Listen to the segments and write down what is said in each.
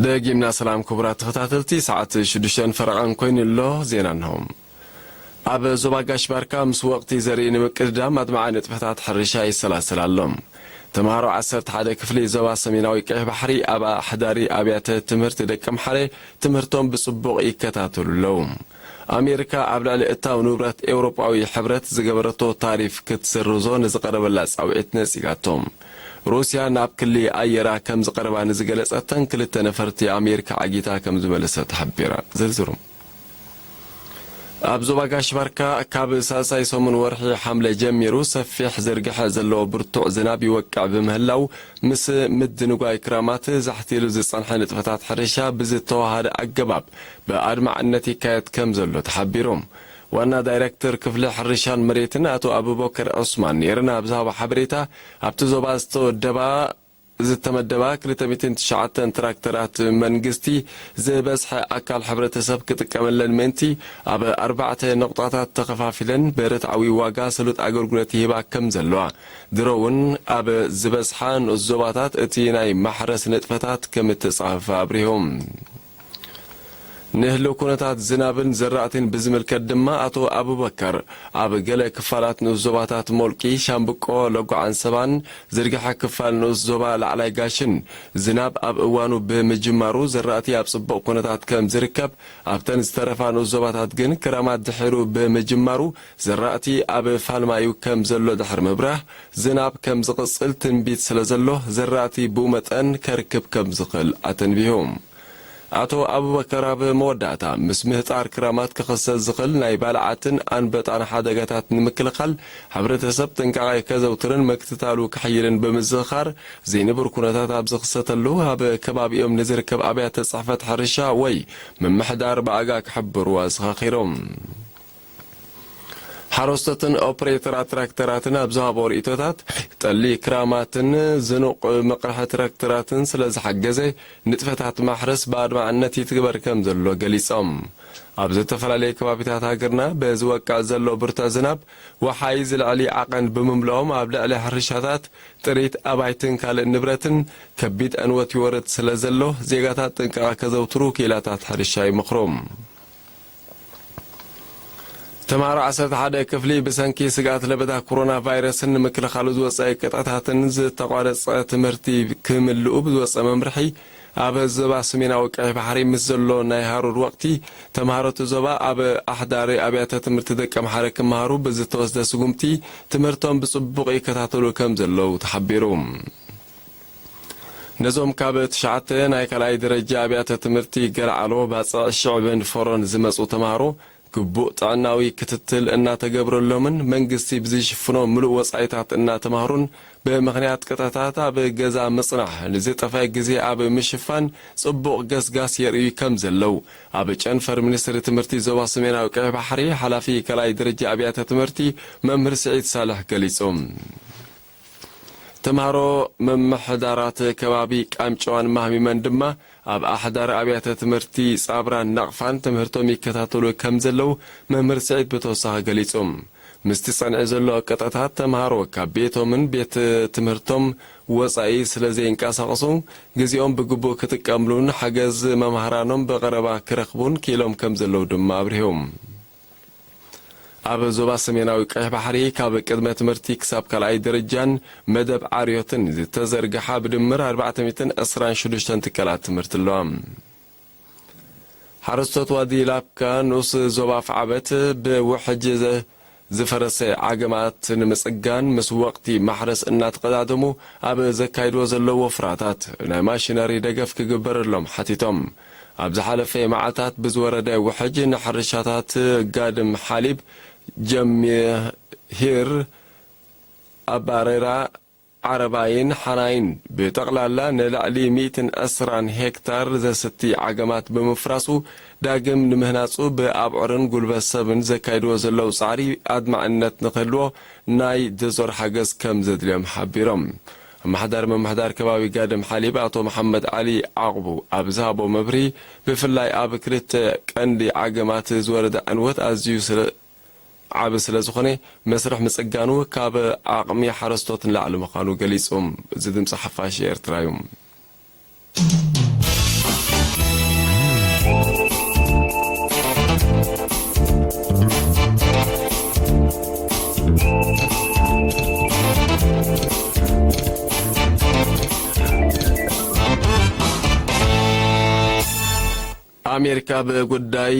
ደጊምና ሰላም ክቡራት ተኸታተልቲ፣ ሰዓት ሽዱሽተ ፈረቓን ኮይኑ ኣሎ። ዜና እንሆ። ኣብ ዞባ ጋሽ ባርካ ምስ ወቕቲ ዘርኢ ንምቅድዳም ኣድማዒ ንጥፈታት ሕርሻ ይሰላሰል ኣሎ። ተምሃሮ ዓሰርተ ሓደ ክፍሊ ዞባ ሰሜናዊ ቀይሕ ባሕሪ ኣብ ኣሕዳሪ ኣብያተ ትምህርቲ ደቀምሓረ ትምህርቶም ብጽቡቕ ይከታተሉ ኣለዉ። ኣሜሪካ ኣብ ልዕሊ እታው ንብረት ኤውሮጳዊ ሕብረት ዝገበረቶ ታሪፍ ክትስርዞ ንዝቐረበላ ጻውዒት ነጺጋቶ። ሩስያ ናብ ክሊ ኣየራ ከም ዝቐረባ ንዝገለጸተን ክልተ ነፈርቲ ኣሜሪካ ዓጊታ ከም ዝመለሰት ሓቢራ። ዝርዝሩ። ኣብ ዞባ ጋሽ ባርካ ካብ ሳልሳይ ሰሙን ወርሒ ሓምለ ጀሚሩ ሰፊሕ ዝርግሐ ዘለዎ ብርቱዕ ዝናብ ይወቅዕ ብምህላው፣ ምስ ምድንጓይ ክራማት ዛሕቲሉ ዝጸንሐ ንጥፈታት ሕርሻ ብዝተዋሃደ ኣገባብ ብኣድማዕነት ይካየድ ከም ዘሎ ተሓቢሩ። ዋና ዳይሬክተር ክፍሊ ሕርሻን መሬትን ኣቶ ኣቡበከር ዑስማን ኔርና ኣብ ዝሃቦ ሓበሬታ፣ ኣብቲ ዞባ ዝተወደባ ዝተመደባ ክልተ ሚእትን ትሽዓተን ትራክተራት መንግስቲ ዝበዝሐ ኣካል ሕብረተሰብ ክጥቀመለን ምእንቲ ኣብ ኣርባዕተ ነቑጣታት ተኸፋፊለን ብርትዓዊ ዋጋ ስሉጥ ኣገልግሎት ይህባ ከም ዘለዋ፣ ድሮ እውን ኣብ ዝበዝሓ ንኡስ ዞባታት እቲ ናይ ማሕረስ ንጥፈታት ከም እተጻፈፈ ኣብሪሆም። ንህልው ኩነታት ዝናብን ዘራእትን ብዝምልከት ድማ ኣቶ ኣቡበከር፣ ኣብ ገለ ክፋላት ንኡስ ዞባታት ሞልቂ፣ ሻምብቆ፣ ለጓ ዓንሰባን ዝርግሐ ክፋል ንኡስ ዞባ ላዕላይ ጋሽን ዝናብ ኣብ እዋኑ ብምጅማሩ ዘራእቲ ኣብ ጽቡቕ ኩነታት ከም ዝርከብ፣ ኣብተን ዝተረፋ ንኡስ ዞባታት ግን ክራማት ድሒሩ ብምጅማሩ ዘራእቲ ኣብ ፋልማዩ ከም ዘሎ ድሕሪ ምብራህ፣ ዝናብ ከም ዝቕጽል ትንቢት ስለ ዘሎ ዘራእቲ ብኡ መጠን ከርክብ ከም ዝኽእል ኣተንቢሁ። ኣቶ ኣቡበከር ኣብ መወዳእታ፣ ምስ ምህጣር ክራማት ክኽሰት ዝኽእል ናይ ባልዓትን ኣንበጣን ሓደጋታት ንምክልኻል፣ ሕብረተሰብ ጥንቃቐ ከዘውትርን ምክትታሉ ክሕይልን ብምዝኽኻር፣ ዘይንቡር ኩነታት ኣብ ዝኽሰተሉ፣ ኣብ ከባቢኦም ንዝርከብ ኣብያተ ጽሕፈት ሕርሻ ወይ ምምሕዳር ብኣጋ ክሕብሩ ኣዘኻኺሮም። ሓረስቶትን ኦፕሬተራት ትራክተራትን ኣብ ዝሃቦ ርእይቶታት፣ ጠሊ ክራማትን ዝኑቕ መቕርሒ ትራክተራትን ስለ ዝሓገዘ፣ ንጥፈታት ማሕረስ ብኣድማዕነት ይትግበር ከም ዘሎ ገሊጾም። ኣብ ዝተፈላለየ ከባቢታት ሃገርና በዚ ወቅዕ ዘሎ ብርቱዕ ዝናብ፣ ወሓይዝ ልዕሊ ዓቐን ብምምላኦም፣ ኣብ ልዕሊ ሕርሻታት፣ ጥሪት ኣባይትን ካልእ ንብረትን ከቢድ ዕንወት ይወርድ ስለ ዘሎ፣ ዜጋታት ጥንቃቐ ከዘውትሩ ክኢላታት ሕርሻ ይመኽሩ። ተምሃሮ ዓሰርተ ሓደ ክፍሊ ብሰንኪ ስግኣት ለበዳ ኮሮና ቫይረስን ንምክልኻሉ ዝወፀ ቅጥዕታትን ዝተቋረፀ ትምህርቲ ክምልኡ ብዝወፀ መምርሒ፣ ኣብ ዞባ ሰሜናዊ ቀይሕ ባሕሪ ምስ ዘሎ ናይ ሃሩር ወቕቲ፣ ተምሃሮ እቲ ዞባ ኣብ ኣሕዳሪ ኣብያተ ትምህርቲ ደቀምሓረ ክመሃሩ ብዝተወስደ ስጉምቲ፣ ትምህርቶም ብፅቡቕ ይከታተሉ ከም ዘለዉ ተሓቢሩ። ነዞም ካብ ትሽዓተ ናይ ካልኣይ ደረጃ ኣብያተ ትምህርቲ ገለዓሎ፣ ባጽዕ፣ ሽዕብን ፎሮን ዝመጹ ተምሃሮ ግቡእ ጥዕናዊ ክትትል እናተገብረሎምን መንግስቲ ብዝሽፍኖ ምሉእ ወጻኢታት እናተማህሩን ብምኽንያት ቅጥዕታት ኣብ ገዛ ምጽናሕ ንዝጠፍአ ግዜ ኣብ ምሽፋን ጽቡቕ ገስጋስ የርእዩ ከም ዘለዉ ኣብ ጨንፈር ሚኒስትሪ ትምህርቲ ዞባ ሰሜናዊ ቀይሕ ባሕሪ ሓላፊ ካልኣይ ደረጃ ኣብያተ ትምህርቲ መምህር ስዒድ ሳልሕ ገሊጹ። ተምሃሮ ምምሕዳራት ከባቢ ቃምጨዋን ማህሚመን ድማ ኣብ ኣሕዳሪ ኣብያተ ትምህርቲ ጻብራን ናቕፋን ትምህርቶም ይከታተሉ ከም ዘለዉ መምህር ስዒድ ብተወሳኺ ገሊጹ። ምስቲ ጸንዒ ዘሎ ቅጥዕታት ተምሃሮ ካብ ቤቶምን ቤት ትምህርቶም ወጻኢ ስለ ዘይንቀሳቐሱ ግዜኦም ብግቡእ ክጥቀምሉን ሓገዝ መምህራኖም ብቐረባ ክረኽቡን ክኢሎም ከም ዘለዉ ድማ ኣብሪሁ። ኣብ ዞባ ሰሜናዊ ቀይሕ ባሕሪ ካብ ቅድመ ትምህርቲ ክሳብ ካልኣይ ደረጃን መደብ ዓርዮትን ዝተዘርግሓ ብድምር ኣርባዕተ ሚእትን ዕስራን ሽዱሽተን ትካላት ትምህርቲ ኣለዋ። ሓረስቶት ዋዲ ላብካ ንኡስ ዞባ ኣፍዓበት ብውሕጅ ዘ-፣ ዝፈረሰ ዓገማት ንምጽጋን ምስ ወቕቲ ማሕረስ እናተቐዳደሙ ኣብ ዘካይድዎ ዘለዉ ወፍራታት ናይ ማሽነሪ ደገፍ ክግበረሎም ሓቲቶም። ኣብ ዝሓለፈ መዓልታት ብዝወረደ ውሕጅ ንሕርሻታት ጋድም ሓሊብ፣ ጀሚሂር፣ ኣባሬራ፣ ዓረባይን ሓናይን ብጠቕላላ ንልዕሊ ሚእትን ዕስራን ሄክታር ዘስቲ ዓገማት ብምፍራሱ ዳግም ንምህናጹ ብኣብዑርን ጉልበት ሰብን ዘካይድዎ ዘለዉ ጻዕሪ ኣድማዕነት ንክህልዎ ናይ ዶዘር ሓገዝ ከም ዘድልዮም ሓቢሮም። ኣመሓዳሪ ምምሕዳር ከባቢ ጋድም ሓሊብ ኣቶ መሓመድ ዓሊ ዓቕቡ ኣብ ዝሃቦ መብርሂ፣ ብፍላይ ኣብ ክልተ ቀንዲ ዓገማት ዝወረደ ዕንወት ኣዝዩ ስለ፣ ዓቢ ስለ ዝኾነ፣ መስርሕ ምጽጋኑ ካብ ዓቕሚ ሓረስቶት ንላዕሊ ምዃኑ ገሊጹ። እዚ ድምጺ ሓፋሽ ኤርትራ እዩ። ኣሜሪካ ብጉዳይ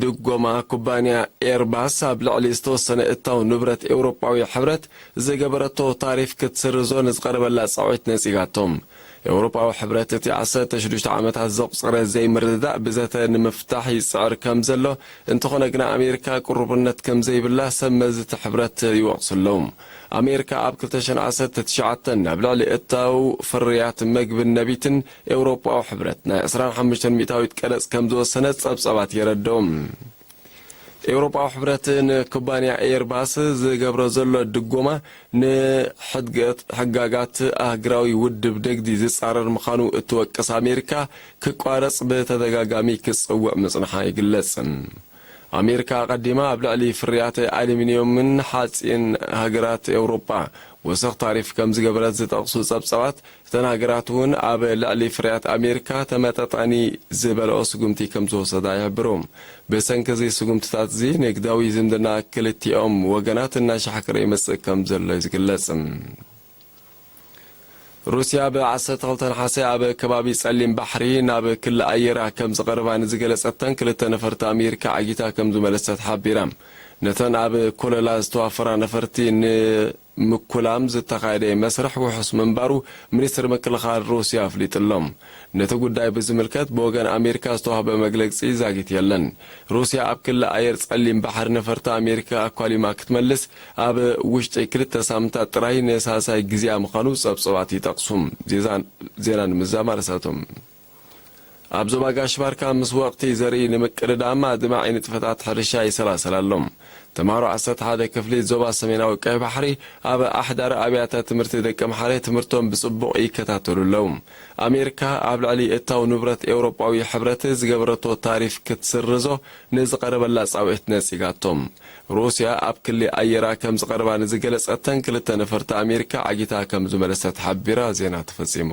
ድጎማ ኩባንያ ኤርባስ ኣብ ልዕሊ ዝተወሰነ እታው ንብረት ኤውሮጳዊ ሕብረት ዝገበረቶ ታሪፍ ክትስርዞ ንዝቐረበላ ጻውዒት ነጺጋቶም። ኤውሮጳዊ ሕብረት እቲ ዓሰርተ ሽዱሽተ ዓመታት ዘቑጸረ ዘይምርድዳእ ብዘተ ንምፍታሕ ይጽዕር ከም ዘሎ፣ እንተኾነ ግና ኣሜሪካ ቅሩብነት ከም ዘይብላ ሰብ መዚ እቲ ሕብረት ይወቕሱ ኣለዉ። ኣሜሪካ ኣብ ክልተ ሽሕን ዓሰርተ ትሽዓተን ናብ ልዕሊ እታው ፍርያት መግብን ነቢትን ኤውሮጳዊ ሕብረት ናይ ዕስራን ሓሙሽተን ሚእታዊት ቀረጽ ከም ዝወሰነት ጸብጻባት የረድኡ። ኤውሮጳዊ ሕብረት ንኩባንያ ኤርባስ ዝገብሮ ዘሎ ድጎማ ንሕድገት ሕጋጋት ኣህግራዊ ውድብ ንግዲ ዝጻረር ምዃኑ እትወቅስ ኣሜሪካ ክቋረጽ ብተደጋጋሚ ክጽውዕ ምጽንሓ ይግለጽ። ኣሜሪካ ኣቐዲማ ኣብ ልዕሊ ፍርያት ኣሉሚንዮምን ሓጺን ሃገራት ኤውሮጳ ወሰኽ ታሪፍ ከም ዝገበረት ዝጠቕሱ ጸብጻባት፣ እተን ሃገራት እውን ኣብ ልዕሊ ፍርያት ኣሜሪካ ተመጣጣኒ ዝበልኦ ስጉምቲ ከም ዝወሰዳ ይሕብሩ። ብሰንኪ እዚ ስጉምትታት እዚ ንግዳዊ ዝምድና ክልቲኦም ወገናት እናሻሕከረ ይመጽእ ከም ዘሎ እዩ ዝግለጽ። ሩስያ ብ ዓሰርተ ክልተ ነሓሰ ኣብ ከባቢ ጸሊም ባሕሪ ናብ ክሊ ኣየራ ከም ዝቐርባ ንዝገለጸተን ክልተ ነፈርቲ ኣሜሪካ ዓጊታ ከም ዝመለሰት ሓቢራ። ነተን ኣብ ኮለላ ዝተዋፈራ ነፈርቲ ንምኩላም ዝተኻየደ መስርሕ ውሑስ ምንባሩ ሚኒስትሪ ምክልኻል ሩስያ ኣፍሊጡ ኣሎ። ነቲ ጉዳይ ብዝምልከት ብወገን ኣሜሪካ ዝተዋህበ መግለጺ ዛጊት የለን። ሩስያ ኣብ ክሊ ኣየር ጸሊም ባሕሪ ነፈርቲ ኣሜሪካ ኣኳሊማ ክትመልስ ኣብ ውሽጢ ክልተ ሳምንታት ጥራይ ንሳልሳይ ግዜኣ ምዃኑ ጸብጸባት ይጠቕሱ። ዜዛ-፣ ዜና ንምዝዛም ኣርእስታቶም። ኣብ ዞባ ጋሽ ባርካ ምስ ወቕቲ ዘርኢ ንምቅድዳም ኣድማዒ ንጥፈታት ሕርሻ ይሰላሰል ኣሎ። ተምሃሮ ዓሰርተ ሓደ ክፍሊ ዞባ ሰሜናዊ ቀይ ባሕሪ ኣብ ኣሕዳሪ ኣብያተ ትምህርቲ ደቂ ኣምሓረ ትምህርቶም ብጽቡቕ ይከታተሉ ኣለዉ። ኣሜሪካ ኣብ ልዕሊ እታው ንብረት ኤውሮጳዊ ሕብረት ዝገበረቶ ታሪፍ ክትስርዞ ንዝቐረበላ ጻውዒት ነጺጋቶም። ሩስያ ኣብ ክሊ ኣየራ ከም ዝቐረባ ንዝገለጸተን ክልተ ነፈርቲ ኣሜሪካ ዓጊታ ከም ዝመለሰት ሓቢራ። ዜና ተፈጺሙ።